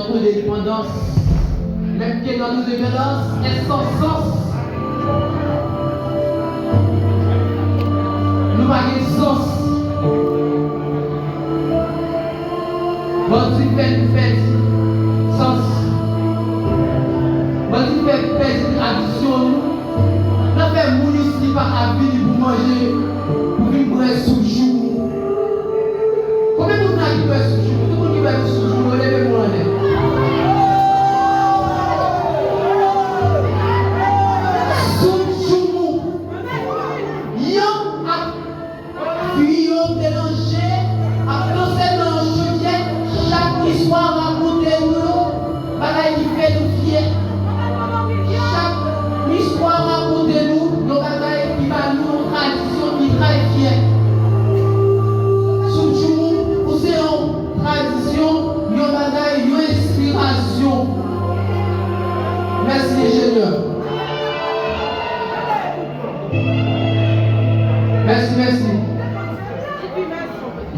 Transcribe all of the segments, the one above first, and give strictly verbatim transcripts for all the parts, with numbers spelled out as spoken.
Notre dépendance, même que dans nos dépendances, est sans sens. Nou pa gen sans. Bandi fè nou pèdi sans. Bandi fè pèdi tradisyon nou. Nan fè moun isi pa ka vini pou manje, pou vin bwè soup joumou. Konbyen moun la ki bwè soup joumou? Tout moun ki bwè soup joumou, leve men w anlè. Soup joumou. Yanm ak fwi yo melanje, ap danse nan yon chodyè. Chak istwa rakonte nou yon bagay ki fè nou fyè. Chak istwa rakonte nou yon bagay ki ba nou yon tradisyon ki trè fyè. Soup joumou, ou se yon tradisyon, yon bagay, yon enspirasyon. Mèsi, enjenyè. Mèsi, mèsi.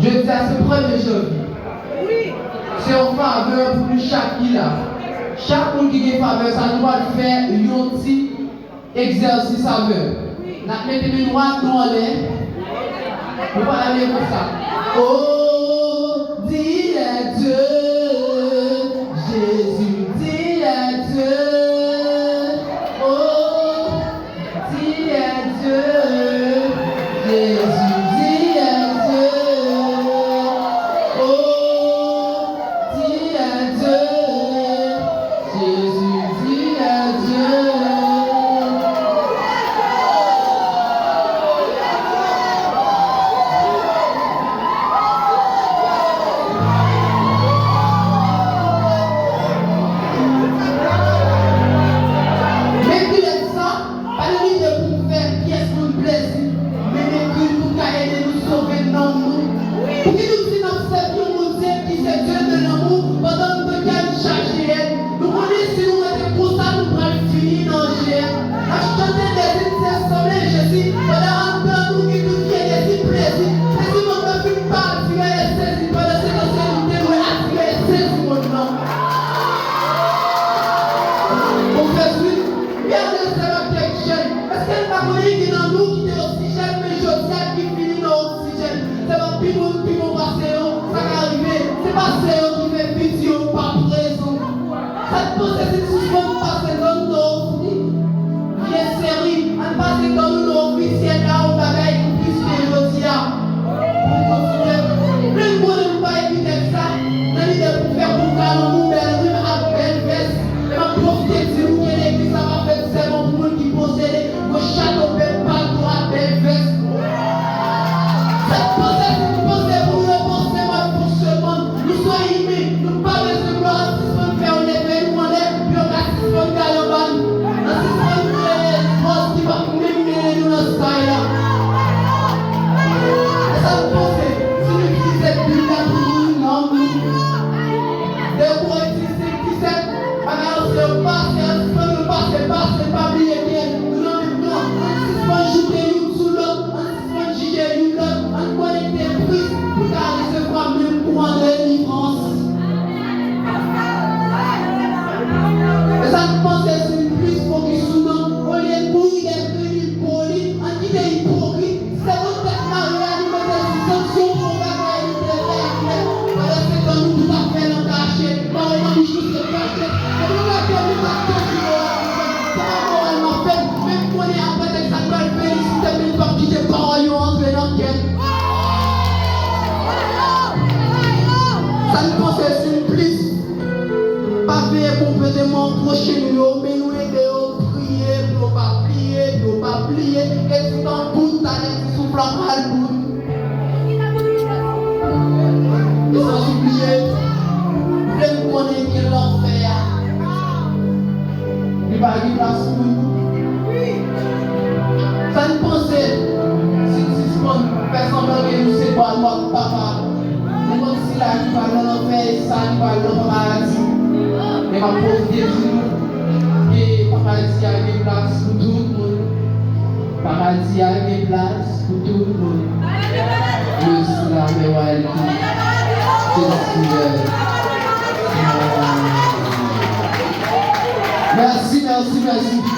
Jodi a se premye janvye. Se yon favè pou nou chak ki la. Chak moun ki gen favè sa, nou pral fè yon ti egzèsis avè l. N ap mete men dwat nou anlè. Nou pral leve konsa. Oh, dis est Dieu, Jésus, dis est Dieu. Oh, dis est Dieu, Jésus, dis est Dieu. Oh, dis est Dieu, Jésus, dis est Dieu. Malgre sa, pa nan lide pou m fè pyès moun plezi, men m ekri l pou m ka ede nou sove nanm nou. Pouki nou di n ap sèvi yon Bondye ki se Dieu de l'amour, pandan nou te gen chaje èn? Nou konnen si nou rete konsa, nou pral fini nan J N. N ap chante dezi, se sanble Jezi, pandan anndan nou gen tout vye dezi, plezi. Plezi mond nan fin pa atire e sezi, pandan se tan se nou te dwe atire e sezi mond nan. Ou fè swit. Pyè de sè ak kèk jèn. Èske n pa konnen gen nan nou ki te oksijèn, men jodi a ki fini nan oksijèn? Se pa pi bon, pi bon pase yo, sa ka rive. Se pase yo ki fè piti yo pa prezan. Sa n panse si n sispann pase nan nou nan ofri vye seri, ann pase nan nou nan ofri syèl la yon bagay ki plis ke jodi a. Pou n kontinye. Menm konnen m pa epi tèks sa, nan lide pou fè kou kalanbou, bèl rim ak bèl vès. E m ap pwofite di nou ke legliz la pa fèt sèlman pou moun ki posede gwo chato, bèl pato ak bèl vès. Sa n panse si n panse pou nou yo panse mòd fonksyònman n? Nou se imen, nou pa bezwen glwa. Ann sispann fè yo leve nou anlè pou yo ka sispann gade anba nou. Ann sispann kreye pòz ki p ap menm mennen nou nan say la. E sa n panse si nou itilize Bib la pou nouri nanm nou? De Korentyen senk disèt, bagay yo se yo pase, ann sispann yo pase, pase, pa bliye ke nou nan menm kan. Ann sispann joute youn sou lòt, ann sispann jije youn lòt, ann konekte plis pou ka resevwa menm kouran delivrans. E sa n panse si n plis fokis sou nanm, olye n kouri dèyè grenn ipokrit, ann kite ipokrit. Se pou tèt mare a nou mete sou sanksyon pou yon bagay nou te fè ak lè. Pandan se tan nou tout ap fè l an kache. Pawòl nan bouch nou se kache. Depi nou wè ke nou t ap tann yo a, se pa pawòl m ap fè, men m konnen apre tèks sa n pral felisite m, men n p ap kite pawòl yo antre nan kè n. Sa n panse si n plis pa veye konpòteman pwochen nou yo, men nou ede yo priye pou yo pa bliye, pou yo pa bliye, e ti tan bout, talè ti souflòt al bout. E san oubliye, vle m konnen ke lanfè a, li pa gen plas pou nou. Sa n panse si n sispann fè sanblan ke nou se bwa nou ak papa? Nou konn sila ki pral nan lanfè e sa ki pral nan paradi. Men m ap pwofite di nou ke paradi a gen plas pou tout moun. Paradi a gen plas pou tout moun. Jis la mèwal ki te sou lè. Jezi.